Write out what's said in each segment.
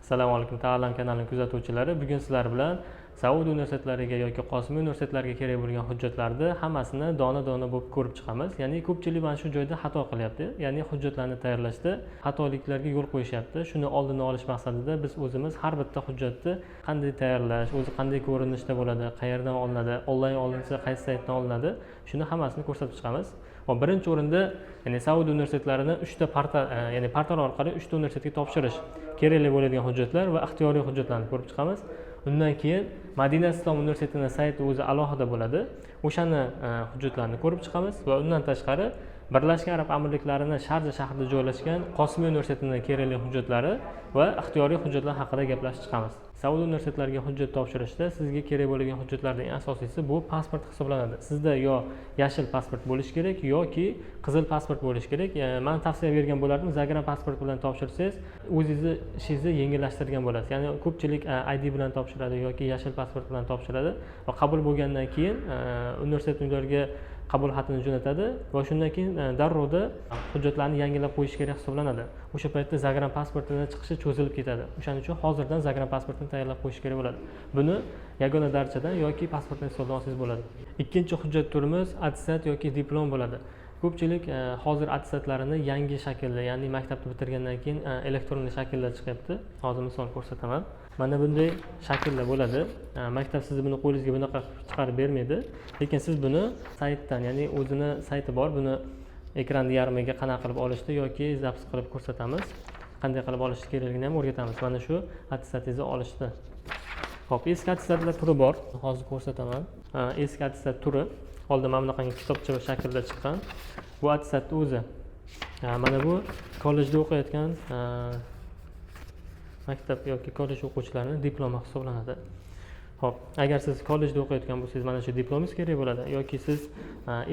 Assalomu alaykum, Ta'lim kanalining kuzatuvchilari. Bugun sizlar bilan Saudiya universitetlariga yoki Qosimiy universitetlariga kerak bo'lgan hujjatlarni hammasini dona dona bo'lib ko'rib chiqamiz. Ya'ni ko'pchilik mana shu joyda xato qilyapti, ya'ni hujjatlarni tayyorlashda xatoliklarga yo'l qo'yishyapti. Shuni oldini olish maqsadida biz o'zimiz har bitta hujjatni qanday tayyorlash, o'zi qanday ko'rinishda bo'ladi, qayerdan olinadi, onlayn olinsa qaysi saytdan olinadi, shuni hammasini ko'rsatib chiqamiz. Va birinchi o'rinda, ya'ni Saudiya universitetlarini uchta portal, ya'ni portal orqali uchta universitetga topshirish kerakli bo'ladigan hujjatlar va ixtiyoriy hujjatlarni ko'rib chiqamiz. Undan keyin Madina islom universitetini sayti o'zi alohida bo'ladi, o'shani hujjatlarni ko'rib chiqamiz. Va undan tashqari Birlashgan Arab Amirliklarini Sharja shahrida joylashgan Qosimiy universitetini kerakli hujjatlari va ixtiyoriy hujjatlar haqida gaplashib chiqamiz. Saudiya universitetlariga hujjat topshirishda sizga kerak bo'ladigan hujjatlarning eng asosiysi bu pasport hisoblanadi. Sizda yo yashil pasport bo'lishi kerak yoki qizil pasport bo'lishi kerak. Man tavsiya bergan bo'lardim, загран pasport bilan topshirsangiz, o'zingizni ishingizni yengillashtirgan bo'lasiz. Ya'ni ko'pchilik ID bilan topshiradi yoki yashil pasport bilan topshiradi va qabul bo'lgandan keyin universitet ularga qabul xatini jo'natadi va shundan keyin darrovda hujjatlarni yangilab qo'yish kerak hisoblanadi. O'sha paytda загран pasportini chiqishi cho'zilib ketadi. O'shaning uchun hozirdan загран pasportni tayyorlab qo'yish kerak bo'ladi. Buni yagona darchadan yoki pasportni stoldan olsangiz bo'ladi. Ikkinchi hujjat turimiz attestat yoki diplom bo'ladi. Ko'pchilik hozir attestatlarini yangi shaklda, ya'ni maktabni bitirgandan keyin elektron shaklda chiqyapti. Hozir misol ko'rsataman. Mana bunday shaklda bo'ladi. Maktab sizni buni qo'lingizga bunaqa chiqarib bermaydi, lekin siz buni saytdan, ya'ni o'zini sayti bor, buni ekranni yarmiga qanaqa qilib olishni yoki запись qilib ko'rsatamiz, qanday qilib olish kerakligini ham o'rgatamiz mana shu attestatingizni olishni. Ho'p, eski attestatlar turi bor, hozir ko'rsataman. Eski attestat turi oldin mana bunaqangi kitobcha shaklda chiqqan. Bu attestatni o'zi. Mana bu kollejda o'qiyotgan maktab yoki kollej o'quvchilarini diplomi hisoblanadi. Ho'p, agar siz kollejda o'qiyotgan bo'lsangiz, mana shu diplomingiz kerak bo'ladi yoki siz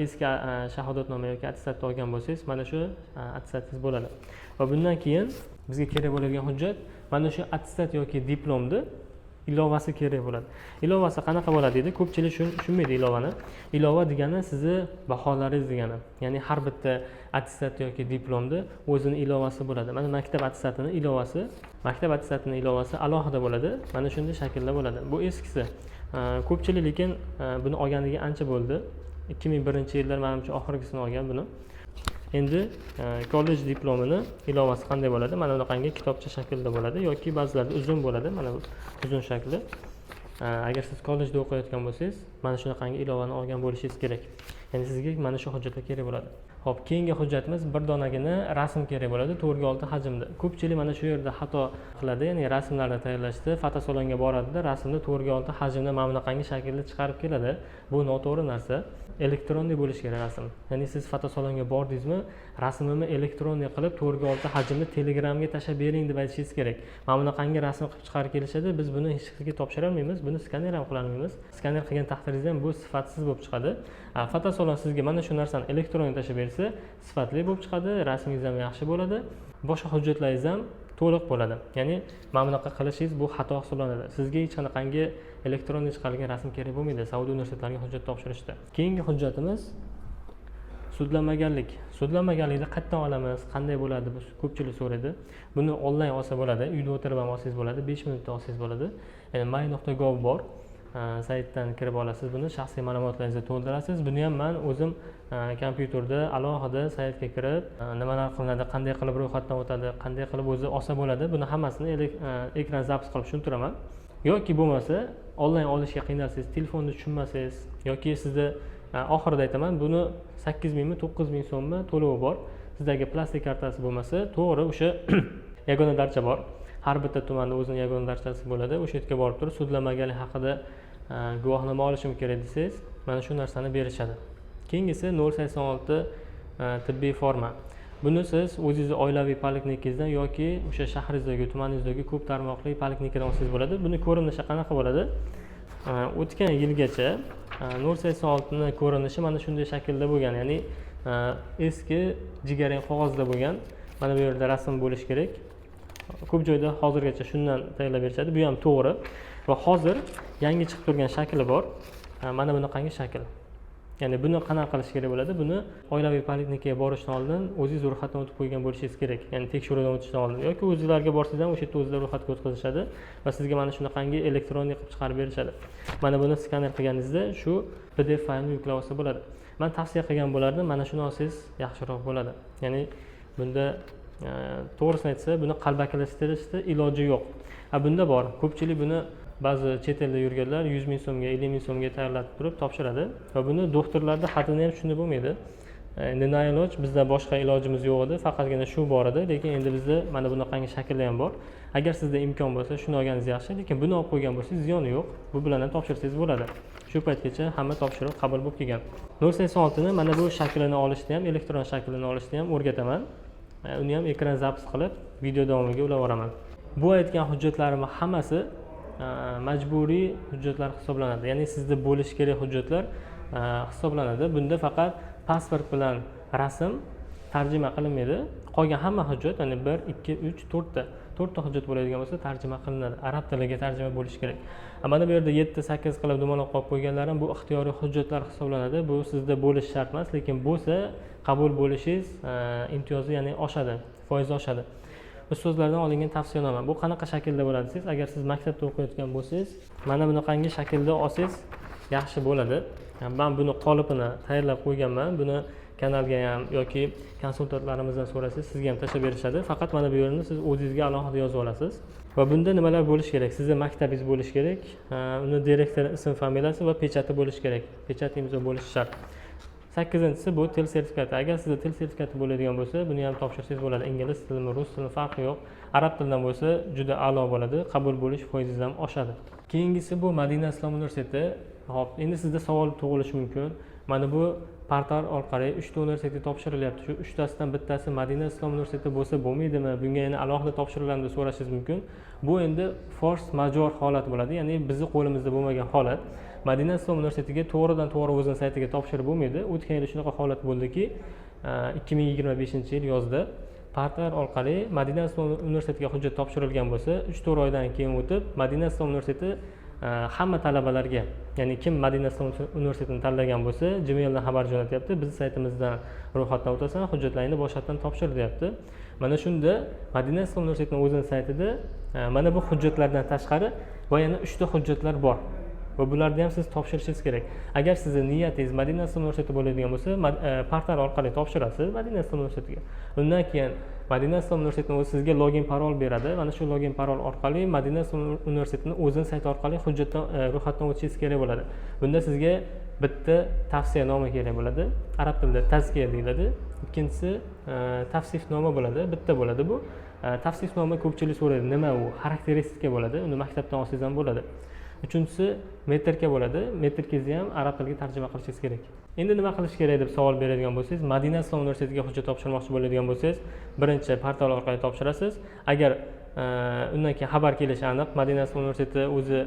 eski shahodatnoma yoki attestatni olgan bo'lsangiz, mana shu attestatingiz bo'ladi. Va bundan keyin bizga kerak bo'ladigan hujjat mana shu attestat yoki diplomni ilovasi kerak bo'ladi. Ilovasi qanaqa bo'ladi deydi, ko'pchilik tushunmaydi ilovani. Ilova degani sizni baholaringiz degani. Ya'ni har bitta attestat yoki diplomni o'zini ilovasi bo'ladi. Mana maktab attestatini ilovasi, maktab attestatini ilovasi alohida bo'ladi, mana shunday shaklda bo'ladi. Bu eskisi. Ko'pchilik lekin buni olganiga ancha bo'ldi, 2001-yillar manimcha oxirgisini olgan buni. Endi kollej diplomini ilovasi qanday bo'ladi? Mana bunaqangi kitobcha shaklda bo'ladi yoki ba'zilarda uzun bo'ladi, mana bu uzun shakli. Agar siz kollejda o'qiyotgan bo'lsangiz, mana shunaqangi ilovani olgan bo'lishingiz kerak, ya'ni sizga mana shu hujjatlar kerak bo'ladi. Ho'p, keyingi hujjatimiz bir donagina rasm kerak bo'ladi, 4 ga 6 hajmda. Ko'pchilik mana shu yerda xato qiladi, ya'ni rasmlarni tayyorlashda fotosalonga boradida, rasmni 4 ga 6 hajmda mana bunaqangi shaklda chiqarib keladi. Bu noto'g'ri narsa. Электронный bo'lishi kerak rasm. Ya'ni siz fotosalonga bordingizmi, rasmimni электронный qilib 4 ga 6 hajmda Telegramga tashlab bering deb aytishingiz kerak. Mana bunaqangi rasm qilib chiqarib kelishadi, biz buni hech kimga topshira olmaymiz, buni skaner ham qilolmaymiz. Skaner qilgan taqdiringizda ham bu sifatsiz bo'lib chiqadi. Fotosalon sizga mana shu narsani elektron tashlab bersa, sifatli bo'lib chiqadi, rasmingiz ham yaxshi bo'ladi, boshqa hujjatlaringiz ham to'liq bo'ladi. Ya'ni mana bunaqa qilishingiz bu xato hisoblanadi. Sizga hech qanaqangi elektron chiqarilgan rasm kerak bo'lmaydi Saudiya universitetlariga hujjat topshirishda. Keyingi hujjatimiz sudlanmaganlik. Sudlanmaganlikni qayerdan olamiz, qanday bo'ladi, bu ko'pchilik so'raydi. Buni onlayn olsa bo'ladi, uyda o'tirib ham olsangiz bo'ladi, 5 minutda olsangiz bo'ladi. Ya'ni my.gov bor, saytdan kirib olasiz buni, shaxsiy ma'lumotlaringizni to'ldirasiz. Buni ham man o'zim kompyuterda alohida saytga kirib, nimalar qilinadi, qanday qilib ro'yxatdan o'tadi, qanday qilib o'zi olsa bo'ladi, buni hammasini ekran запись qilib tushuntiraman. Yoki bo'lmasa onlayn olishga qiynalsangiz, telefonni tushunmasangiz yoki sizda oxirida aytaman, buni 8000mi, 9000 so'mmi to'lovi bor. Sizdagi plastik kartasi bo'lmasa, to'g'ri, o'sha yagona darcha bor, har bitta tumanda o'zini yagona darchasi bo'ladi. O'sha yerga borib turib, sudlanmaganlik haqida guvohnoma olishim kerak desangiz, mana shu narsani berishadi. Keyingisi 086 tibbiy forma. Buni siz o'zingizni oilaviy poliklinikangizdan yoki o'sha shahringizdagi, tumaningizdagi ko'p tarmoqli poliklinikadan olsangiz bo'ladi. Buni ko'rinishi qanaqa bo'ladi? O'tgan yilgacha 086ni ko'rinishi mana shunday shaklda bo'lgan, ya'ni eski jigarrang qog'ozda bo'lgan. Mana bu yerda rasm bo'lishi kerak. Ko'p joyda hozirgacha shundan tayyorlab berishadi, bu ham to'g'ri. Va hozir yangi chiqib turgan shakli bor. Mana bunaqangi shakl. Ya'ni buni qanaqa qilish kerak bo'ladi? Buni oilaviy poliklinikaga borishdan oldin o'zingiz ro'yxatdan o'tib qo'ygan bo'lishingiz kerak. Ya'ni tekshiruvdan o'tishdan oldin yoki o'zlariga borsangiz ham o'sha yerda o'zlari ro'yxatga o'tkazishadi va sizga mana shunaqangi elektronniy qilib chiqarib berishadi. Mana buni skaner qilganingizda shu PDF faylni yuklab olsa bo'ladi. Man tavsiya qilgan bo'lardim, mana shuni olsangiz yaxshiroq bo'ladi. Ya'ni bunda to'g'risini aytsa, buni qalbakilashtirishni iloji yo'q. Bunda bor. Ko'pchilik buni ba'zi chet elda yurganlar 100 ming so'mga, 50 ming so'mga tayyorlatib turib topshiradi va buni doktorlarni xatini ham tushunib bo'lmaydi. Endi nailoj, bizda boshqa ilojimiz yo'q edi, faqatgina shu bor edi, lekin endi bizda mana bunaqangi shaklda ham bor. Agar sizda imkon bo'lsa, shuni olganingiz yaxshi, lekin buni olib qo'ygan bo'lsangiz ziyoni yo'q. Bu bilan ham topshirsangiz bo'ladi. Shu paytgacha hamma topshiriq qabul bo'lib kelgan. 086ni mana bu shaklini olishni ham, elektron shaklini olishni ham o'rgataman. Uni ham ekran запись qilib, video davomiga ulab yuboraman. Bu aytgan hujjatlarimni hammasi majburiy hujjatlar hisoblanadi. Ya'ni sizda bo'lishi kerak hujjatlar hisoblanadi. Bunda faqat pasport bilan rasm tarjima qilinmaydi. Qolgan hamma hujjat, ya'ni 1, 2, 3, 4 ta hujjat bo'ladigan bo'lsa tarjima qilinadi. Arab tiliga tarjima bo'lishi kerak. Mana bu yerda 7, 8 qilib dumaloq qo'yib qo'yganlarim bu ixtiyoriy hujjatlar hisoblanadi. Bu sizda bo'lishi shart emas, lekin bo'lsa qabul bo'lishingiz imtiyozi, ya'ni oshadi, foizi oshadi. Ustozlardan olingan tavsiyanoma. Bu qanaqa shaklda bo'ladi desangiz, agar siz maktabda o'qiyotgan bo'lsangiz, mana bunaqangi shaklda olsangiz yaxshi bo'ladi. Man buni qolipini tayyorlab qo'yganman. Buni kanalga ham yoki konsultantlarimizdan so'rasangiz, sizga ham tashlab berishadi. Faqat mana bu yerni siz o'zingizga alohida yozib olasiz. Va bunda nimalar bo'lishi kerak? Sizni maktabingiz bo'lishi kerak, uni direktori ism familiyasi va pechati bo'lishi kerak. Pechat imzo bo'lishi shart. 8-inchisi bu til sertifikati. Agar sizda til sertifikati bo'ladigan bo'lsa, buni ham topshirsangiz bo'ladi. Ingliz tilimi, rus tilimi farqi yo'q. Arab tilidan bo'lsa juda a'lo bo'ladi, qabul bo'lish foizingiz ham oshadi. Keyingisi bu Madina Islom universiteti. Xo'p, endi sizda savol tug'ilishi mumkin. Mana bu portal orqali 3 ta universitetga topshirilyapti. Shu 3 tasidan bittasi Madina Islom universiteti bo'lsa bo'lmaydimi? Bunga yana alohida topshiriladimi deb so'rashingiz mumkin. Bu endi форс-мажор holat bo'ladi, ya'ni bizni qo'limizda bo'lmagan holat. Madina Islom universitetiga to'g'ridan to'g'ri o'zini saytiga topshirib bo'lmaydi. O'tgan yili shunaqa holat bo'ldiki, 2025-yil yozda portal orqali Madina Islom universitetiga hujjat topshirilgan bo'lsa, 3-4 oydan keyin o'tib Madina Islom universiteti hamma talabalarga, ya'ni kim Madina Islom universitetini tanlagan bo'lsa, Gmaildan xabar jo'natyapti, bizni saytimizdan ro'yxatdan o'tasan, hujjatlaringni boshqatdan topshir deyapti. Mana shunda Madina Islom universitetining o'zini saytida mana bu hujjatlardan tashqari va yana 3 ta hujjatlar bor. Va bularni ham siz topshirishingiz kerak. Agar sizni niyatingiz Madina Islom universiteti bo'ladigan bo'lsa, portal orqali topshirasiz Madina Islom universitetiga. Undan keyin Madina Islom universitetining o'zi sizga login parol beradi. Mana shu login parol orqali Madina Islom universitetining o'zini sayti orqali hujjatdan ro'yxatdan o'tishingiz kerak bo'ladi. Bunda sizga bitta tavsiyanoma kerak bo'ladi. Arab tilida tazkiya deyiladi. Ikkinchisi tavsifnoma bo'ladi, bitta bo'ladi bu. Tavsifnoma ko'pchilik so'raydi, nima u? Xarakteristika bo'ladi. Uni maktabdan olsangiz ham bo'ladi. Uchinchisi metrika bo'ladi. Metrikangizni ham arab tiliga tarjima qilishingiz kerak. Endi nima qilish kerak deb savol beradigan bo'lsangiz, Madina Islom universitetiga hujjat topshirmoqchi bo'ladigan bo'lsangiz, birinchi portal orqali topshirasiz. Agar undan keyin xabar kelishi aniq, Madina Islom universiteti o'zi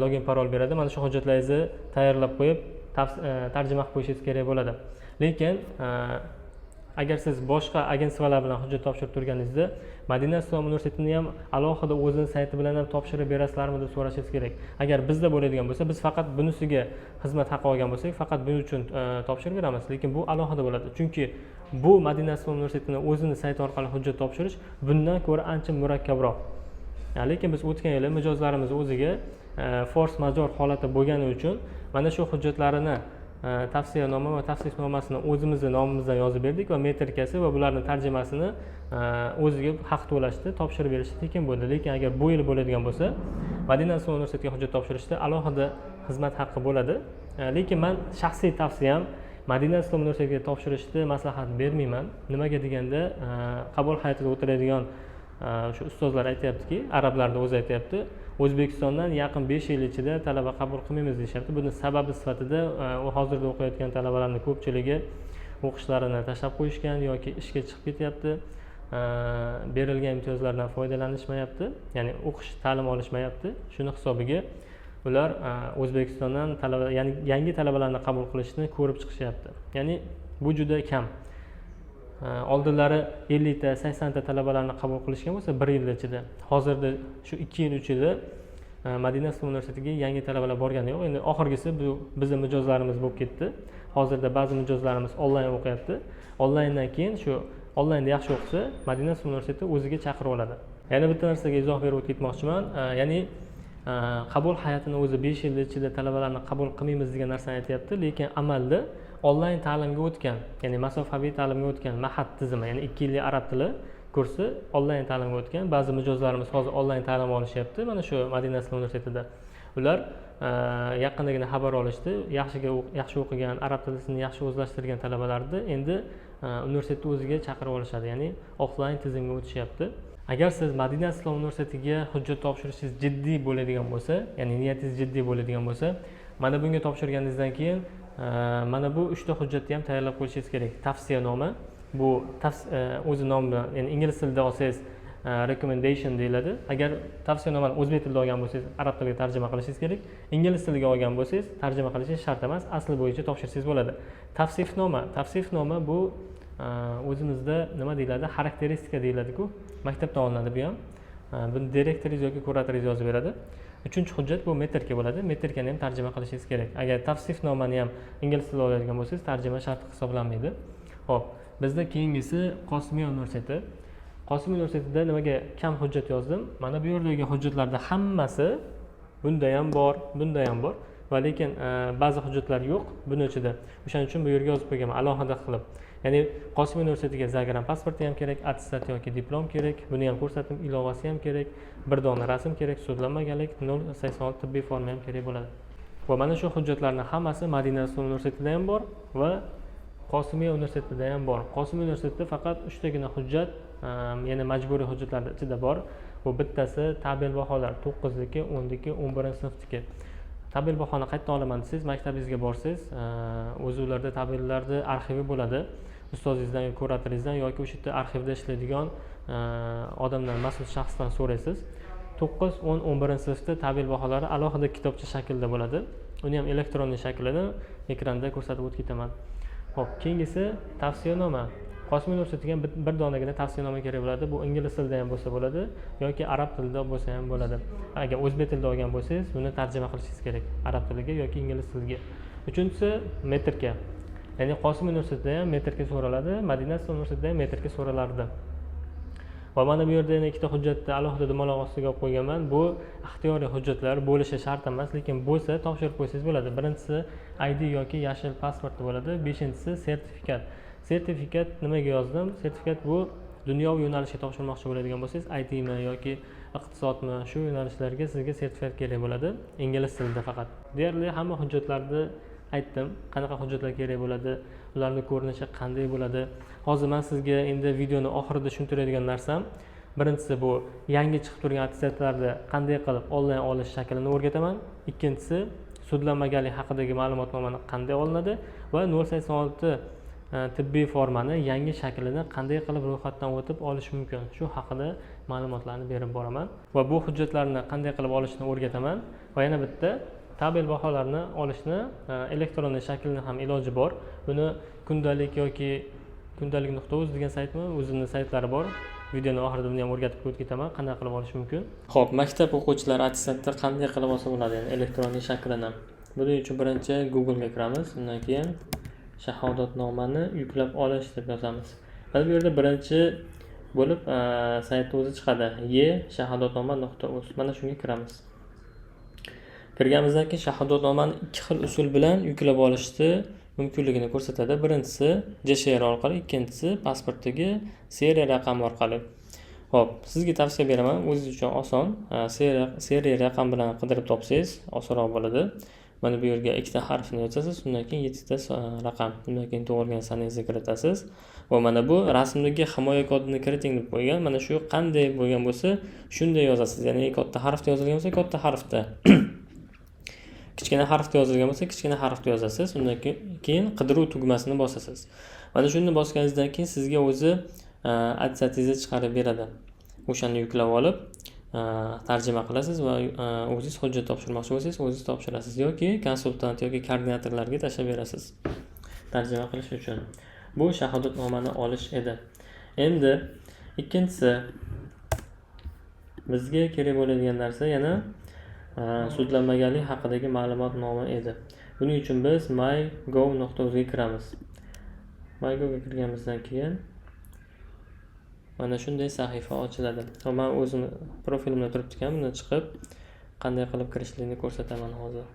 login parol beradi. Mana shu hujjatlaringizni tayyorlab qo'yib, tarjima qilib qo'yishingiz kerak bo'ladi. Lekin agar siz boshqa agentstvolar bilan hujjat topshirib turganingizda, Madina Islom universitetini ham alohida o'zini sayti bilan ham topshirib berasizlarmi deb so'rashingiz kerak. Agar bizda bo'ladigan bo'lsa, biz faqat bunisiga xizmat haqi olgan bo'lsak, faqat buning uchun topshirib beramiz. Lekin bu alohida bo'ladi. Chunki bu Madina Islom universitetini o'zini sayti orqali hujjat topshirish bundan ko'ra ancha murakkabroq. Lekin biz o'tgan yili mijozlarimiz o'ziga форс-мажор holati bo'lgani uchun mana shu hujjatlarini, tavsiyanoma va tavsifnomasini o'zimizni nomimizdan yozib berdik va metrikasi va bularni tarjimasini o'ziga haq to'lashdi, topshirib berishdi, tekin bo'ldi. Lekin agar bu yil bo'ladigan bo'lsa, Madina Islom universitetiga hujjat topshirishda alohida xizmat haqqi bo'ladi. Lekin man shaxsiy tavsiyam, Madina Islom universitetiga topshirishni maslahat bermayman. Nimaga deganda, qabul hay'atida o'tiradigan shu ustozlar aytyaptiki, arablarni o'zi aytyapti, O'zbekistondan yaqin 5 yil ichida talaba qabul qilmaymiz deyishyapti. Buni sababi sifatida u hozirda o'qiyotgan talabalarni ko'pchiligi o'qishlarini tashlab qo'yishgan yoki ishga chiqib ketyapti, berilgan imtiyozlardan foydalanishmayapti, ya'ni o'qish, ta'lim olishmayapti. Shuni hisobiga ular O'zbekistondan talaba, ya'ni yangi talabalarni qabul qilishni ko'rib chiqishyapti. Ya'ni bu juda kam. Oldinlari 50 ta, 80 ta talabalarni qabul qilishgan bo'lsa bir yil ichida, hozirda shu 2 yil, 3 yilda Madina Islom universitetiga yangi talabalar borgani yo'q. Endi oxirgisi bu bizni mijozlarimiz bo'lib ketdi. Hozirda ba'zi mijozlarimiz onlayn o'qiyapti. Onlayndan keyin shu onlaynda yaxshi o'qisa, Madina Islom universiteti o'ziga chaqirib oladi. Yana bitta narsaga izoh berib o'tib ketmoqchiman. Ya'ni qabul hay'atini o'zi 5 yil ichida talabalarni qabul qilmaymiz degan narsani aytyapti, lekin amalda onlayn ta'limga o'tgan, ya'ni masofaviy ta'limga o'tgan Mahat tizimi, ya'ni 2 yillik arab tili kursi onlayn ta'limga o'tgan. Ba'zi mijozlarimiz hozir onlayn ta'lim olishyapti mana shu Madina Islom universitetida. Ular yaqindagina xabar olishdi, yaxshi o'qigan, arab tilini yaxshi o'zlashtirgan talabalarni endi universitetni o'ziga chaqirib olishadi, ya'ni offlayn tizimga o'tishyapti. Agar siz Madina Islom universitetiga hujjat topshirishingiz jiddiy bo'ladigan bo'lsa, ya'ni niyatingiz jiddiy bo'ladigan bo'lsa, mana bunga topshirganingizdan keyin mana bu 3 ta hujjatni ham tayyorlab qo'yishingiz kerak. Tavsiyanoma, bu o'zi nomi bilan, ya'ni ingliz tilida olsangiz recommendation deyiladi. Agar tavsiyanomani o'zbek tilida olgan bo'lsangiz, arab tiliga tarjima qilishingiz kerak. Ingliz tiliga olgan bo'lsangiz, tarjima qilishingiz shart emas, asli bo'yicha topshirsangiz bo'ladi. Tavsifnoma bu o'zimizda nima deyiladi, xarakteristika deyiladi-ku, maktabdan olinadi bu ham. Buni direktoringiz yoki kuratoringiz yozib beradi. 3 hujjat bu metrika bo'ladi. Metrikani ham tarjima qilishingiz kerak. Agar tavsifnomani ham ingliz tilida oladigan bo'lsangiz, tarjima shart hisoblanmaydi. Xo'p, bizda keyingisi Qosimiy universiteti. Qosimiy universitetida nimaga kam hujjat yozdim? Mana bu yerdagi hujjatlarda hammasi bunda ham bor, bunda ham bor. Va lekin ba'zi hujjatlar yo'q buni ichida. O'shaning uchun bu yerga yozib qo'yganman alohida qilib. Ya'ni Qosimiy universitetiga загран pasporti ham kerak, attestat yoki diplom kerak, buni ham ko'rsatdim, ilovasi ham kerak, bir dona rasm kerak, sudlanmaganlik, 0,86 tibbiy forma ham kerak bo'ladi. Va mana shu hujjatlarning hammasi Madina Islom universitetida ham bor va Qosimiy universitetida ham bor. Qosimiy universitetida faqat 3 tagina hujjat, yana majburiy hujjatlar ichida bor. Bu bittasi tabel baholar, 9-niki, 10-niki, 11-sinfniki. Tabel bahoni qayerdan olaman desangiz, maktabingizga borsangiz, o'zi ularda tabellarni arxivi bo'ladi. Ustozingizdan yoki kuratoringizdan yoki o'sha yerda arxivda ishlaydigan odamdan, mas'ul shaxsdan so'raysiz. 9, 10, 11-sinfda tabel baholari alohida kitobcha shaklda bo'ladi. Uni ham elektron shaklini ekranda ko'rsatib o'tib ketaman. Xo'p, keyingisi tavsiyanoma. Qosimiy universitetiga ham bir donagina tavsiyanoma kerak bo'ladi. Bu ingliz tilida ham bo'lsa bo'ladi yoki arab tilida bo'lsa ham bo'ladi. Agar o'zbek tilida olgan bo'lsangiz, buni tarjima qilishingiz kerak arab tiliga yoki ingliz tiliga. 3-chisi metrika. Ya'ni Qosimiy universitetida ham metrika so'raladi, Madina Islom universitetida ham metrika so'ralardi. Va mana bu yerda yana ikkita hujjatni alohida dumaloq ostiga olib qo'yganman. Bu ixtiyoriy hujjatlar bo'lishi shart emas, lekin bo'lsa topshirib qo'ysangiz bo'ladi. Birinchisi ID yoki yashil pasport bo'ladi, 5-chisi sertifikat. Sertifikat nimaga yozdim? Sertifikat bu dunyoviy yo'nalishga topshirmoqchi bo'ladigan bo'lsangiz, IT mi yoki iqtisodmi, shu yo'nalishlarga sizga sertifikat kerak bo'ladi, ingliz tilida faqat. Deyarli hamma hujjatlarni aytdim, qanaqa hujjatlar kerak bo'ladi, ularning ko'rinishi qanday bo'ladi. Hozir men sizga endi videoni oxirida tushuntiradigan narsam, birinchisi bu yangi chiqib turgan attestatlarni qanday qilib onlayn olish shaklini o'rgataman. Ikkinchisi sudlanmaganlik haqidagi ma'lumotnomani qanday olinadi va 0,86 tibbiy formani yangi shaklini qanday qilib ro'yxatdan o'tib olish mumkin, shu haqida ma'lumotlarni berib boraman va bu hujjatlarni qanday qilib olishni o'rgataman. Va yana bitta tabel baholarni olishni elektron shaklini ham iloji bor. Buni kundalik yoki kundalik.uz degan saytmi, o'zini saytlari bor. Videoni oxirida buni ham o'rgatib o'tib ketaman, qanday qilib olish mumkin. Xo'p, maktab o'quvchilari attestatni qanday qilib olsa bo'ladi, ya'ni elektron shaklini. Buning uchun birinchi Google ga kiramiz, undan keyin shahodatnomani yuklab olish deb yozamiz. Mana bu yerda birinchi bo'lib saytni o'zi chiqadi. e-shahodatnoma.uz. Mana shunga kiramiz. Kirganimizdan keyin shahodatnomani ikki xil usul bilan yuklab olishni mumkinligini ko'rsatadi. Birinchisi JSHR orqali, ikkinchisi pasportdagi seriya raqami orqali. Xo'p, sizga tavsiya beraman, o'zingiz uchun oson. Seriya raqam bilan qidirib topsangiz osonroq bo'ladi. Mana bu yerga ikkita harfni yozasiz, undan keyin 7 ta raqam, undan keyin tug'ilgan sanangizni kiritasiz. Va mana bu rasmdagi himoya kodini kiriting deb qo'ygan. Mana shu qanday bo'lgan bo'lsa, shunday yozasiz. Ya'ni katta harfda yozilgan bo'lsa, katta harfda. Kichkina harfda yozilgan bo'lsa, kichkina harfda yozasiz. Undan keyin qidiruv tugmasini bosasiz. Mana shuni bosganingizdan keyin sizga o'zi attestatingizni chiqarib beradi. O'shani yuklab olib, tarjima qilasiz va o'zingiz hujjat topshirmoqchi bo'lsangiz, o'zingiz topshirasiz yoki konsultant yoki koordinatorlarga tashlab berasiz tarjima qilish uchun. Bu shahodatnomani olish edi. Endi ikkinchisi bizga kerak bo'ladigan narsa yana sudlanmaganlik haqidagi ma'lumotnoma edi. Buning uchun biz mygov.uzga kiramiz. MyGovga kirganimizdan keyin mana shunday sahifa ochiladi. Hop, men o'zim profilimda turibdi ekan, bundan chiqib qanday qilib kirishligini ko'rsataman hozir.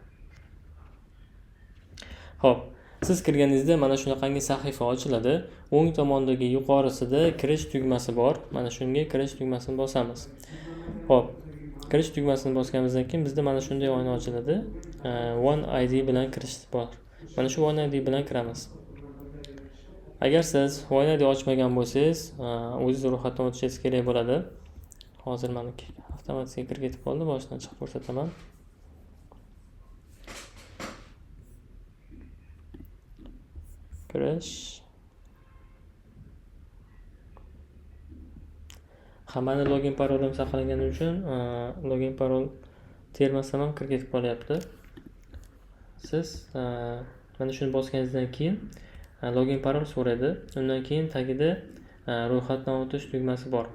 Xo'p, siz kirganingizda mana shunaqangi sahifa ochiladi. O'ng tomondagi yuqorisida kirish tugmasi bor. Mana shunga kirish tugmasini bosamiz. Xo'p, kirish tugmasini bosganimizdan keyin bizda mana shunday oyna ochiladi. One ID bilan kirish bor. Mana shu One ID bilan kiramiz. Agar siz One ID ochmagan bo'lsangiz, o'zingiz ro'yxatdan o'tishingiz kerak bo'ladi. Hozir meniki avtomatik kirib ketib qoldi, boshidan chiqib ko'rsataman. Kirish. Hammani login parolim saqlangani uchun login parol termasam ham kirib ketib qolyapti. Siz mana shuni bosganingizdan keyin login parol so'raydi. Undan keyin tagida ro'yxatdan o'tish tugmasi bor.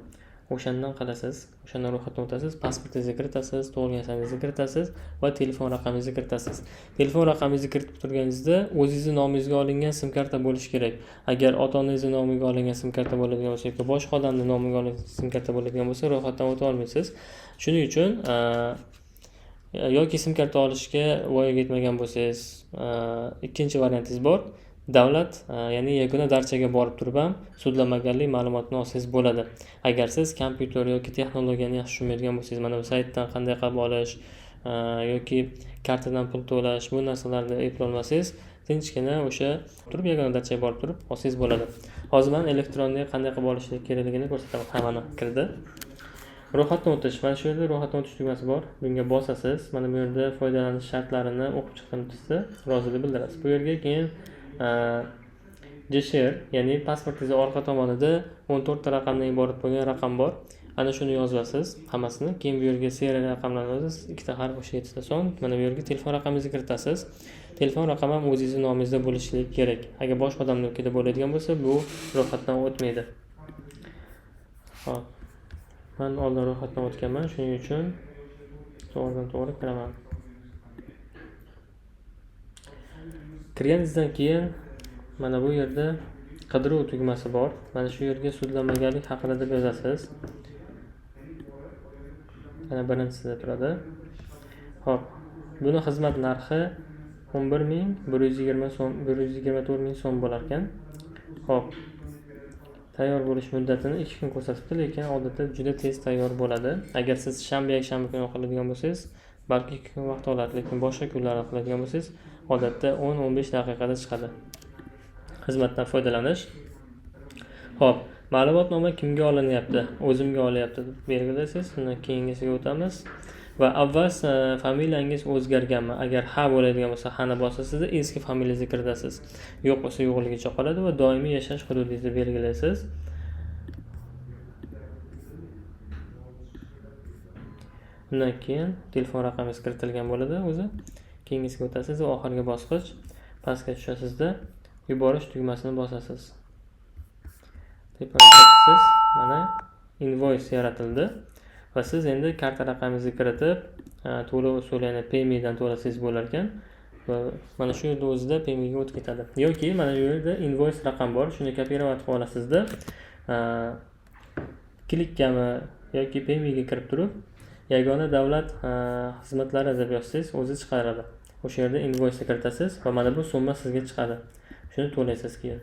O'shandan qilasiz. O'shandan ro'yxatdan o'tasiz, pasportingizni kiritasiz, tug'ilgan sanangizni kiritasiz va telefon raqamingizni kiritasiz. Telefon raqamingizni kiritib turganingizda o'zingizni nomingizga olingan sim karta bo'lishi kerak. Agar ota-onangizni nomiga olingan sim karta bo'ladigan bo'lsa yoki boshqa odamning nomiga olingan sim karta bo'ladigan bo'lsa, ro'yxatdan o'ta olmaysiz. Shuning uchun yoki sim karta olishga voyaga yetmagan bo'lsangiz, ikkinchi variantingiz bor. Davlat, ya'ni yagona darchaga borib turib ham sudlanmaganlik ma'lumotini olsangiz bo'ladi. Agar siz kompyuter yoki texnologiyani yaxshi tushunmaydigan bo'lsangiz, mana bu saytdan qanday qilib olish yoki kartadan pul to'lash, bu narsalarni eplolmasangiz, tinchgina o'sha turib yagona darchaga borib turib olsangiz bo'ladi. Hozir men elektronli qanday qilib olish kerakligini ko'rsataman. Ha, mana kirdi. Ro'yxatdan o'tish. Mana shu yerda ro'yxatdan o'tish tugmasi bor. Bunga bosasiz. Mana bu yerda foydalanish shartlarini o'qib chiqdim desa, rozilik bildirasiz. Bu yerga keyin JSR, ya'ni pasportingizni orqa tomonida 14 ta raqamdan iborat bo'lgan raqam bor. Ana shuni yozasiz hammasini. Keyin bu yerga serial raqamlarni yozasiz. Ikkita harf o'sha yettita son. Mana bu yerga telefon raqamingizni kiritasiz. Telefon raqami ham o'zingizni nomingizda bo'lishi kerak. Agar boshqa odamnikida bo'ladigan bo'lsa, bu ro'yxatdan o'tmaydi. Xo'p. Men oldin ro'yxatdan o'tganman, shuning uchun to'g'ridan to'g'ri kiraman. Kirganingizdan keyin mana bu yerda qidiruv tugmasi bor. Mana shu yerga sudlanmaganlik haqida deb yozasiz. Mana birinchisida turadi. Xo'p, buni xizmat narxi 11 120 so'm, 124 000 so'm bo'lar ekan. Xo'p, tayyor bo'lish muddatini 2 kun ko'rsatibdi, lekin odatda juda tez tayyor bo'ladi. Agar siz shanba, yakshanba kuni qiladigan bo'lsangiz, balki 2 kun vaqt oladi, lekin boshqa kunlarda qiladigan bo'lsangiz, odatda 10-15 daqiqada chiqadi. Xizmatdan foydalanish. Xo'p, ma'lumotnoma kimga olinyapti? O'zimga olyapti deb belgilaysiz. Undan keyingisiga o'tamiz. Va avval familiyangiz o'zgarganmi? Agar ha bo'ladigan bo'lsa, ha ni bosasizda eski familiyangizni kiritasiz. Yo'q bo'lsa, yo'qligicha qoladi va doimiy yashash hududingizni belgilaysiz. Undan keyin telefon raqamingiz kiritilgan bo'ladi o'zi. Keyingisiga o'tasiz va oxirgi bosqich pastga tushasizda yuborish tugmasini bosasiz. Tepaga chiqasiz, mana invoice yaratildi va siz endi karta raqamingizni kiritib, to'lov usuli, ya'ni Payme'dan to'lasangiz bo'lar ekan va mana shu yerda o'zida Payme'ga o'tib ketadi. Yoki mana bu yerda invoice raqam bor, shuni kopirovat qilib olasizda, klikkami yoki Payme'ga kirib turib, yagona davlat xizmatlari deb yozsangiz o'zi chiqaradi. O'sha yerda invoice kiritasiz va mana bu summa sizga chiqadi. Shuni to'laysiz keyin.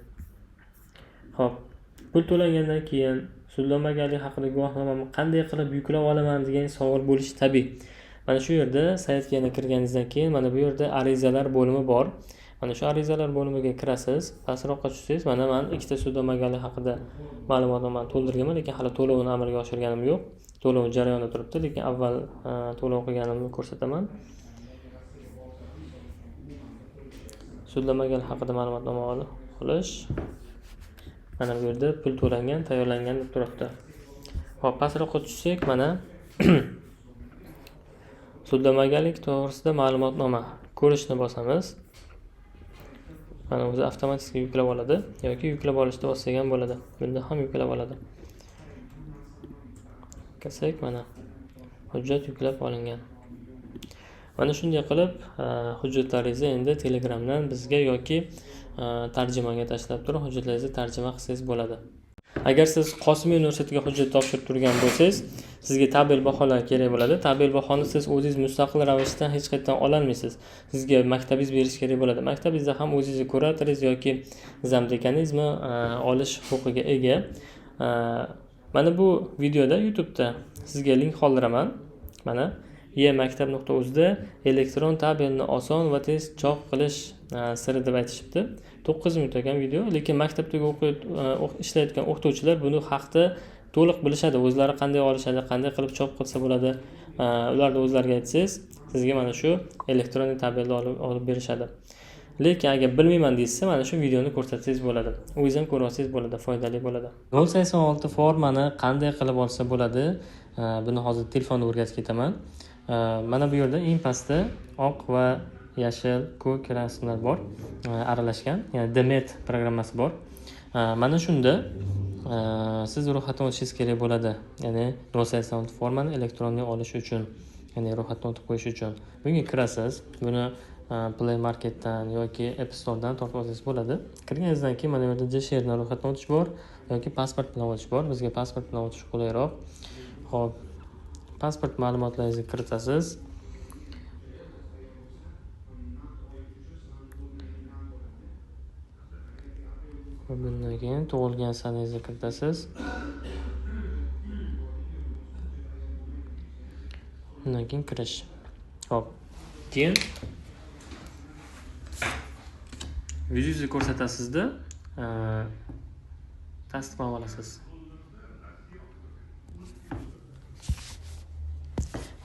Xo'p, pul to'langandan keyin sudlanmaganlik haqida guvohnomani qanday qilib yuklab olaman degan savol bo'lishi tabiiy. Mana shu yerda saytga yana kirganingizdan keyin mana bu yerda arizalar bo'limi bor. Mana shu arizalar bo'limiga kirasiz, pastroqqa tushsangiz, mana men ikkita sudlanmaganlik haqida ma'lumotnomani to'ldirganman, lekin hali to'lovini amalga oshirganim yo'q. To'lov jarayoni turibdi, lekin avval to'lov qilganimni ko'rsataman. Sudlanmaganlik haqida ma'lumotnoma olish. Mana bu yerda pul to'langan, tayyorlangan deb turibdi. Xo'p, pastroqqa tushsak, mana sudlanmaganlik to'g'risida ma'lumotnoma ko'rishni bosamiz. Mana o'zi avtomatik yuklab oladi yoki yuklab olishni bossak ham bo'ladi. Bunda ham yuklab oladi. Kirsak, mana hujjat yuklab olingan. Mana shunday qilib hujjatlaringizni endi Telegramdan bizga yoki tarjimonga tashlab turib hujjatlaringizni tarjima qilsangiz bo'ladi. Agar siz Qosimiy universitetiga hujjat topshirib turgan bo'lsangiz, sizga tabel baholar kerak bo'ladi. Tabel bahoni siz o'zingiz mustaqil ravishda hech qayerdan ololmaysiz. Sizga maktabingiz berish kerak bo'ladi. Maktabingizda ham o'zingizni kuratoringiz yoki zamdekanizmi olish huquqiga ega. Mana bu videoda YouTube'da sizga link qoldiraman. Mana emaktab.uzda elektron tabelni oson va tez chop qilish siri deb aytishibdi. 9 minut ekan video, lekin maktabdagi ishlayotgan o'qituvchilar buni haqda to'liq bilishadi. O'zlari qanday olishadi, qanday qilib chop qilsa bo'ladi. Ularni o'zlariga aytsangiz, sizga mana shu elektron tabelni olib berishadi. Lekin agar bilmayman deysiz, mana shu videoni ko'rsatsangiz bo'ladi. O'zingiz ham ko'rib olsangiz bo'ladi, foydali bo'ladi. 086 formani qanday qilib olsa bo'ladi? Buni hozir telefonda o'rgatib ketaman. Mana bu yerda eng pastda oq va yashil, ko'k rasmlar bor, aralashgan, ya'ni DMED programmasi bor. Mana shunda siz ro'yxatdan o'tishingiz kerak bo'ladi. Ya'ni 086 formani elektronli olish uchun, ya'ni ro'yxatdan o'tib qo'yish uchun. Bunga kirasiz. Buni Play Marketdan yoki App Store'dan topib olsangiz bo'ladi. Kirganingizdan keyin mana bu yerda JSHRdan ro'yxatdan o'tish bor yoki pasport bilan o'tish bor. Bizga pasport bilan o'tish qulayroq. Xo'p, pasport ma'lumotlaringizni kiritasiz. Va bundan keyin tug'ilgan sanangizni kiritasiz. Undan keyin kirish. Xo'p, keyin yuzingizni ko'rsatasizda, tasdiqlab olasiz.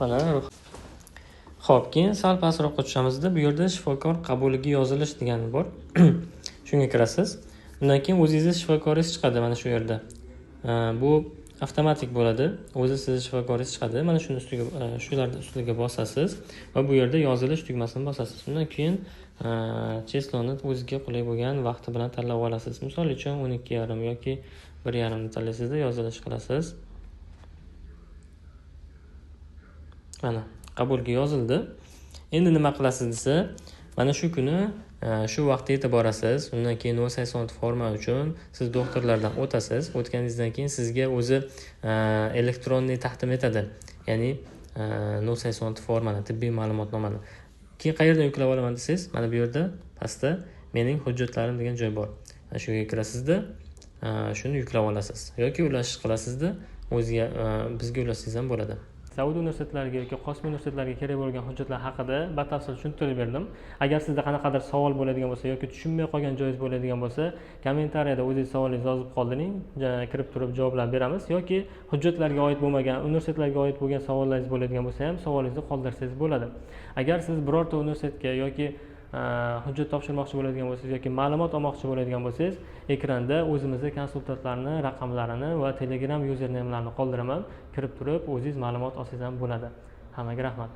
Mana. Xo'p, keyin sal pastroqqa tushamizda bu yerda shifokor qabuliga yozilish degani bor. Shunga kirasiz. Undan keyin o'zingizni shifokoringiz chiqadi mana shu yerda. Bu avtomatik bo'ladi. O'zi sizni shifokoringiz chiqadi. Mana shuni ustiga, shularni ustiga bosasiz va bu yerda yozilish tugmasini bosasiz. Undan keyin chesloni o'ziga qulay bo'lgan vaqti bilan tanlab olasiz. Misol uchun 12:30 yoki 1:30 ni tanlaysizda yozilish qilasiz. Mana qabulga yozildi. Endi nima qilasiz desa, mana shu kuni shu vaqtda yetib borasiz. Undan keyin 086 forma uchun siz doktorlardan o'tasiz. O'tganingizdan keyin sizga o'zi elektronniy taqdim etadi. Ya'ni 086 formani, tibbiy ma'lumotnomani. Keyin qayerdan yuklab olaman desangiz, mana bu yerda pastda mening hujjatlarim degan joy bor. Mana shu yerga kirasizda, shuni yuklab olasiz yoki ulashish qilasizda, o'ziga bizga ulashingiz ham bo'ladi. Saudiya universitetlariga yoki Qosimiy universitetlariga kerak bo'lgan hujjatlar haqida batafsil tushuntirib berdim. Agar sizda qanaqadir savol bo'ladigan bo'lsa yoki tushunmay qolgan joyingiz bo'ladigan bo'lsa, kommentariyada o'zingiz savolingizni yozib qoldiring, kirib turib javoblar beramiz yoki hujjatlarga oid bo'lmagan, universitetlarga oid bo'lgan savollaringiz bo'ladigan bo'lsa ham savolingizni qoldirsangiz bo'ladi. Agar siz birorta universitetga yoki hujjat topshirmoqchi bo'ladigan bo'lsangiz yoki ma'lumot olmoqchi bo'ladigan bo'lsangiz, ekranda o'zimizni konsultantlarning raqamlarini va Telegram usernamelarini qoldiraman. Kirib turib o'zingiz ma'lumot olsangiz ham bo'ladi. Hammaga rahmat.